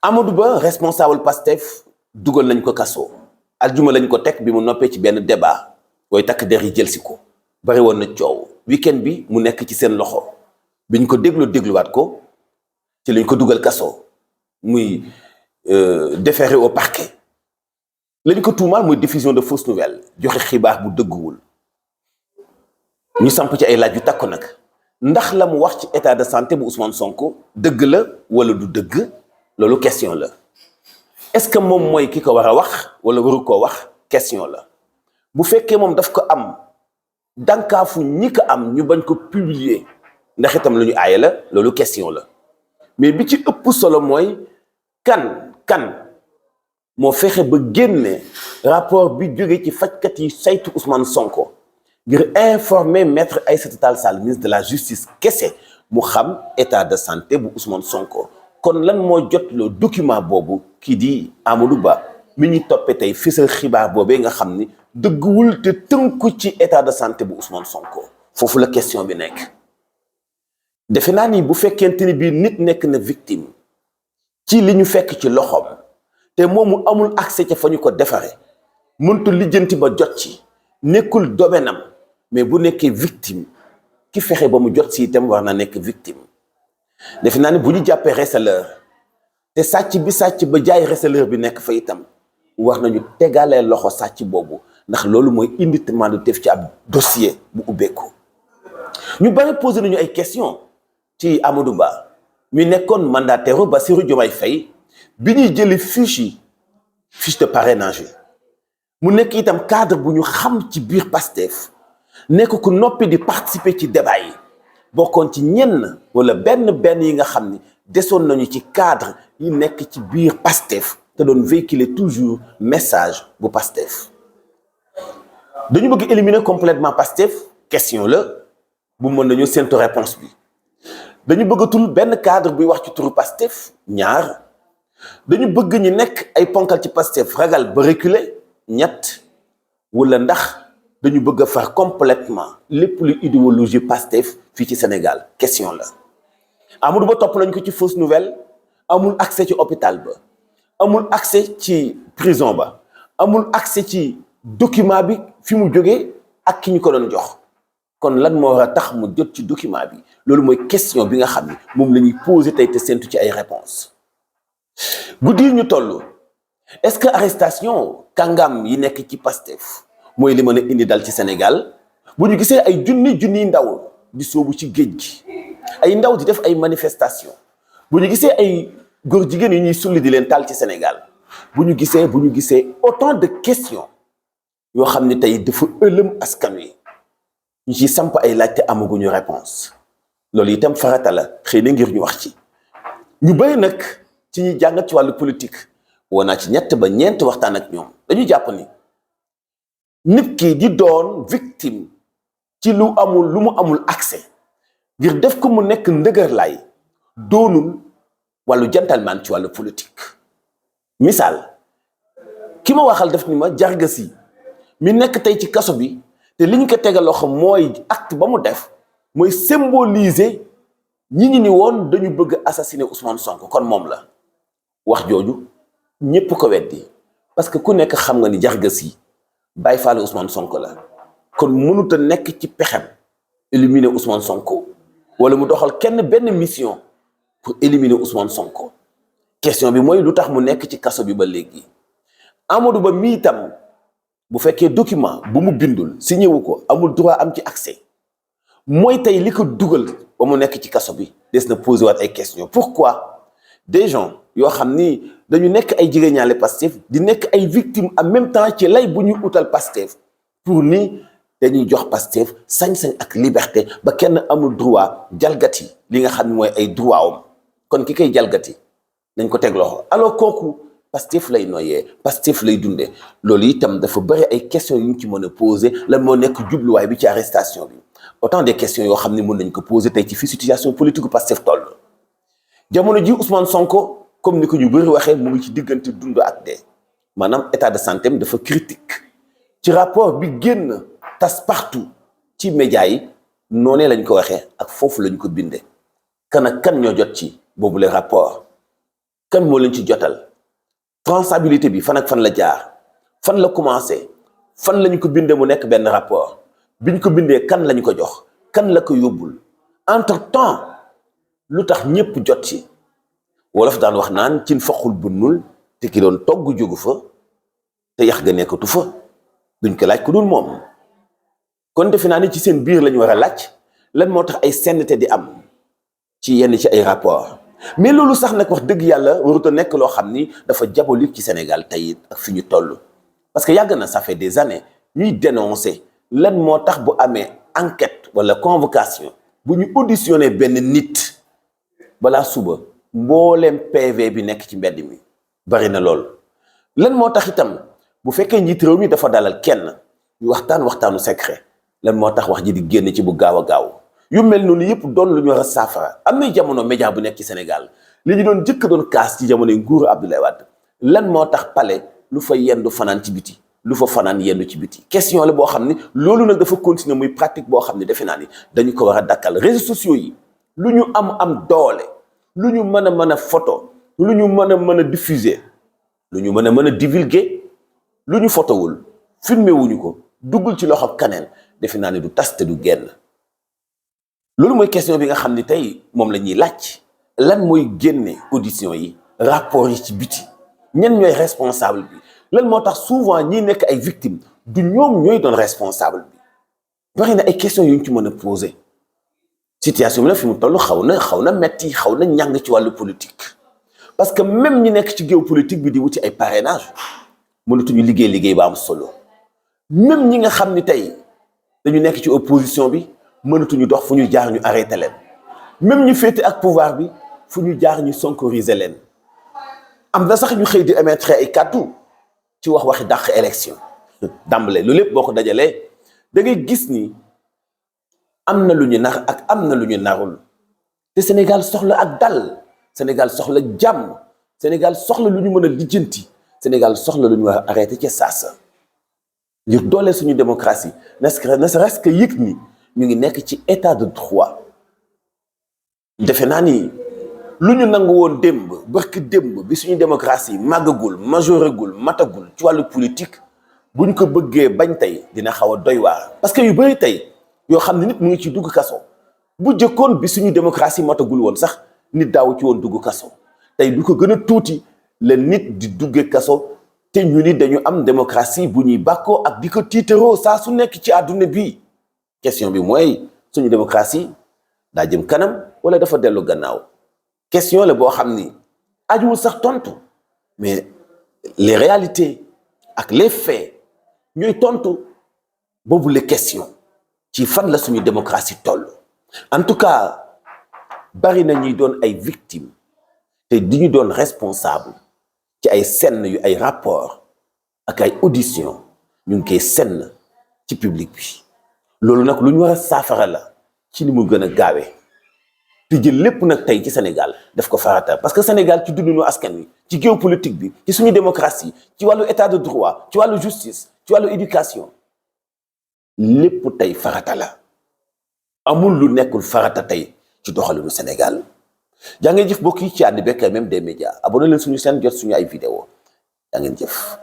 Amadou Ba responsable Pastef dugal nañ ko kaso aljuma lañ ko teg bi mu noppee ci benn débat booy takk der yi jël si ko bari woon na coow weekend bi mu nekk ci seen loxo biñ ko dégluwaat ko ci lañ ko dugal kaso muy déféré au parquet lañ ko tuumaal muy diffusion de fausses nouvelles joxe xibaar bu dëgguwul ñu samp ci ay laaj yu takku nag ndax la mu wax ci état de santé bu Ousmane Sonko dëgg la wala du dëgg loolu question la est-ce que moom mooy ki ko war a wax wala waru koo wax question la bu fekkee moom daf ko am dànkaafu ñi ko am ñu bañ ko publier ndax itam lu ñu aaye la loolu question la mais bi ci ëpp solo mooy kan moo fexe ba génne rapport bi jóge ci fajkat yi saytu Ousmane Sonko ngir informer maître Aïssata Tall Sall ministre de la justice kese mu xam état de santé bu Ousmane Sonko kon lan moo jot le document boobu kii di Amadou Ba mi ñu toppee tey fësal xibaar boobee nga xam ni dëgguwul te tënku ci état de santé bu Ousmane Sonko foofu la question bi nekk. defe naa ni bu fekkente ni bii nit nekk na victime ci li ñu fekk ci loxoom te moomu amul accès ca fa ñu ko defaree mëntu lijjanti ba jot ci nekkul domaine am mais bu nekkee victime ki fexe ba mu jot si itam war na nekk victime. defe naa ni bu ñu jàppee receleur te sàcc bi sàcc ba jaay receleur bi nekk fa itam war nañu tegalee loxo sàcc boobu ndax loolu mooy indi manduteef ci ab dossier bu ubbeeku. ñu bari posé nañu ay question ci Amadou Ba mi nekkoon mandataire Bassirou Diomaye Faye bi ñuy jëli fiche de parrainage mu nekk itam cadre bu ñu xam ci biir Pastef nekk ku noppi di participer ci débat yi bokkoon ci ñenn wala benn yi nga xam ni desoon nañu ci cadre yi nekk ci biir Pastef te doon véhiculer toujours message bu Pastef. dañu bëgg éliminer complètement Pastef question la bu mën nañu séntu réponse bi dañu bëggatul benn cadre buy wax ci turu Pastef ñaar dañu bëgg ñi nekk ay ponkal ci Pastef ragal ba reculer ñett wala ndax dañu bëgg a far complètement lépp lu idéologie Pastef fii ci Sénégal question la. Amadou Ba topp nañ ko ci fausse nouvelle amul accès ci hôpital ba amul accès ci prison ba amul accès ci document bi fi mu jógee ak ki ñu ko doon jox kon lan moo war a tax mu jot ci document bi loolu mooy question bi nga xam ne moom la ñuy posé tey te séntu ci ay réponses. guddi yi ñu toll est-ce que arrestation kàngam yi nekk ci Pastef mooy li mën a indi dal ci Sénégal bu ñu gisee ay junniy ndaw di soobu ci géej gi ay ndaw di def ay manifestation bu ñu gisee ay góor jigéen yi ñuy sulli di leen taal ci Sénégal bu ñu gisee autant de questions yoo xam ne tey dafa ëlëm askan wi ñu ciy samp ay laajte amaguñu réponse loolu itam farata la xëy na ngir ñu wax ci. ñu bëri nag ci ñuy jàngat ci wàllu politique woo naa ci ñett ba ñeent waxtaan ak ñoom dañu jàpp ni nit ki di doon victime ci lu mu amul accès ngir def ko mu nekk ndëgër lay doonul wàllu gentleman ci wàllu politique. misaal ki ma waxal def ni ma jargasi mi nekk tey ci kaso bi te li ñu ko tegal loxo mooy acte ba mu def mooy symboliser ñi ni woon dañu bëgg assassiner Ousmane Sonko kon moom la wax jooju ñépp ko weddi parce que ku nekk xam nga ni jargasi bàyyi faale Ousmane Sonko la kon mënut a nekk ci pexem éliminer Ousmane Sonko wala mu doxal kenn benn mission pour éliminer Ousmane Sonko question bi mooy lu tax mu nekk ci kaso bi ba léegi. Amadou Ba mi itam bu fekkee document bu mu bindul signé wu ko amul droit am ci accès mooy tey li ko dugal ba mu nekk ci kaso bi des na posé waat ay questions. Pourquoi des gens yoo xam ni dañu nekk ay jigéñaale Pastef di nekk ay victimes en même temps ci lay bu ñu utal Pastef pour ni dañuy jox Pastef sañ-sañ ak liberté ba kenn amul droit jalgati li nga xam ne mooy ay droit am kon ki koy jalgati nañ ko teg loxo alors kooku Pastef lay noyyee Pastef lay dundee loolu itam dafa bëri ay questions yu ñu ci mën a poser lan moo nekk jubluwaay bi ci arrestation bi autant des questions yoo xam ne mën nañ ko poser tey ci fi situation politique Pastef toll. jamono ji Ousmane Sonko comme ni ko ñu bëri waxee mu ngi ci diggante dund ak dee maanaam état de santé am dafa critique ci rapport bi génn tas partout ci médias yi noonee lañ ko waxee ak foofu lañ ko bindee kan ak kan ñoo jot ci boobu le rapport kan moo leen ci jotal traçabilité bi fan ak fan la jaar fan la commencé fan lañu ko bindee mu nekk benn rapport biñ ko bindee kan lañu ko jox kan la ko yóbbul entre temps lu tax ñépp jot ci wolof daan wax naan cin foqul bunnul te ki doon togg jógu fa te yax ga nekkatu fa duñ ko laaj ku dul moom kon defe naa ni ci seen biir lañu war a laaj lan moo tax ay sennte di am ci yenn ci ay rapport mais loolu sax nag wax dëgg yàlla warut a nekk loo xam ni dafa diabolique ci Sénégal tey ak fi ñu toll parce que yàgg na ça fait des années ñuy dénoncer lan moo tax bu amee enquête wala convocation bu ñu auditionné benn nit balaa suba mbooleem PV bi nekk ci mbedd mi bari na lool lan moo tax itam bu fekkee njiit réew mi dafa dalal kenn ñu waxtaanu secret lan moo tax wax ji di génn ci bu gaaw a gaaw yu mel noonu yëpp doon lu ñu war a saafara am na jamono média bu nekk ci Sénégal li ñu doon jëkk doon kaas ci jamono nguuru Abdoulaye Wade lan moo tax palais lu fa yendu fanaan ci biti lu fa fanaan yendu ci biti question la boo xam ni loolu nag dafa continuer muy pratique boo xam ne defe naa ni dañu ko war a dakkal réseaux sociaux yi lu ñu am doole lu ñu mën a photo lu ñu mën a diffuser lu ñu mën a divulguer lu ñu photowul filmé wuñu ko duggul ci loxo kaneen defe naa ni du tas te du génn loolu mooy question bi nga xam ni tey moom la ñuy laaj lan mooy génne audition yi rapport yi ci biti ñen ñooy responsable bi lan moo tax souvent ñi nekk ay victimes du ñoom ñooy doon responsable bi bari na ay questions yu ñu ci mën a poser situation bi nag fi mu toll xaw na metti xaw na ñàng ci wàllu politique parce que même ñi nekk ci géew politique bi di wuti ay parrainage mënatuñu liggéey ba am solo même ñi nga xam ni tey dañu nekk ci opposition bi mënatuñu dox fu ñu jaar ñu arrêté leen même ñu féete ak pouvoir bi fu ñu jaar ñu sonkoriser leen am na sax ñu xëy di émettre ay kàddu ci waxi dàq élection d'emblée lu lépp boo ko dajalee da ngay gis ni am na lu ñu nar ak am na lu ñu narul te Sénégal soxla ak dal Sénégal soxla jàmm Sénégal soxla lu ñu mën a lijjanti Sénégal soxla lu ñu war a arrêté ci saasa ngir dooleel suñu démocratie ne serait-ce que yëg ni ñu ngi nekk ci état de droit defe naa ni lu ñu nangu woon démb barki démb bi suñu démocratie màggagul majoragul matagul ci wàllu politique buñ ko bëggee bañ tey dina xaw a doy waar parce que yu bëri tey yoo xam ne nit mu ngi ci dugg kaso bu jëkkoon bi suñu démocratie matagul woon sax nit daaw ci woon dugg kaso tey du ko gën a tuuti la nit di dugge kaso te ñu ni dañu am démocratie bu ñuy bàkkoo ak di ko tiitaroo saa su nekk ci àdduna bi question bi mooy suñu démocratie daa jëm kanam wala dafa dellu gannaaw question la boo xam ni ajuwul sax tontu mais les réalités ak les faits ñooy tontu boobu les questions ci fan la suñu démocratie toll en tout cas bari na ñuy doon ay victimes te di ñu doon responsable ci ay scènes yu ay rapport ak ay auditions ñu ngi koy senn ci public bi loolu nag lu ñu war a saafara la ci ni mu gën a gaawee te jël lépp nag tey ci Sénégal def ko farata parce que Sénégal ci dundinu askan wi ci géopolitique bi ci suñu démocratie ci wàllu état de droit ci wàllu justice ci wàllu éducation lépp tey farata la amul lu nekkul farata tey ci doxalinu Sénégal jaa ngeen jëf mbokk yi ci ànd bekk même des médias abonné leen suñu chaîne jot suñu ay vidéo jaa ngeen jëf